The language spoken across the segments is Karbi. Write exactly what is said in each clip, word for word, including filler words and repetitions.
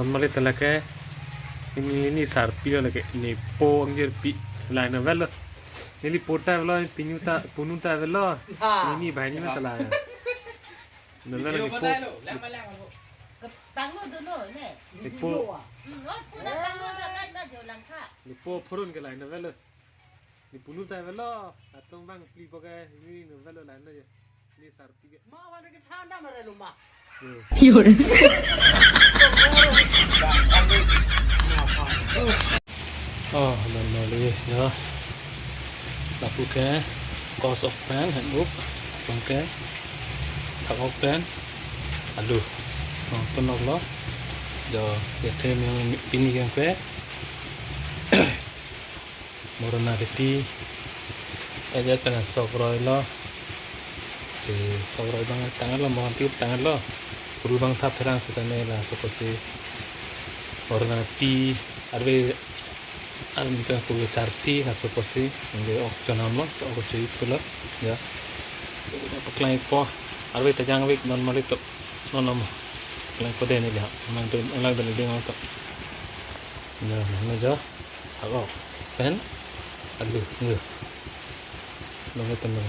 Mali ta lake, neli, neli sarpi lo lake, nepo angjirpi, lahai novel lo. Neli po ta avelo, pinu ta, punu ta avelo. Ha. Neli banghini ta lahai. Novel lo, nepo. Tanglo dono ne. Nepo. Hmm, oh, puna tanglo dono na jo langkha. Nepo phurun ke lahai novel lo. Nepunu ta avelo, atum bang phli po ke, neli novel lo lahai no je. Neli sarpi ke. Ma, wanda ke thanda mare lo ma. Hmm. Yun. Oh, non non le, ya. Lapu ke, kos-ok pen, hen-up, lapu ke, thak-ok pen, alu. Oh, tunok lo. Jo, ya, the me pini ke. Morona keti. Ajat pen sok roi lo. Si sok roi bang tanglo, mohan ti tanglo. Puru bang thap therang sitame laso apotsi. Morona keti arve arve ta puru charsi laso apotsi. Nge ok chonam lo, so ok chui pulo. Ya. Paklang po. Arve ta jangvek non mali to. Non non. Paklang po dei neli ha. Nang tu, nang tu dei nang to. Ya, nang jo. Ako. Pen. Alu, nge. Nonge teno.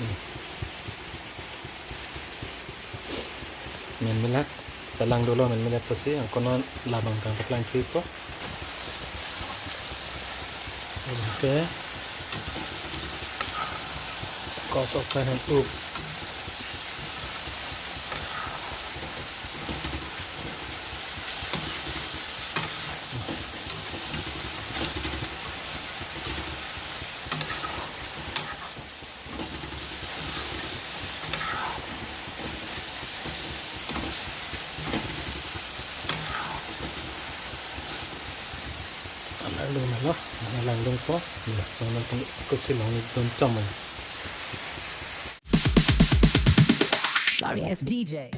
Hmm. Men melak, talang dolo men melak apotsi, angkono labang kang paklang thui po. Oke. Kos-ok pen hen-up. Alang dung lo, alang dung po. Ya, alang dung ko si long dun chom. Sorry, it's D J.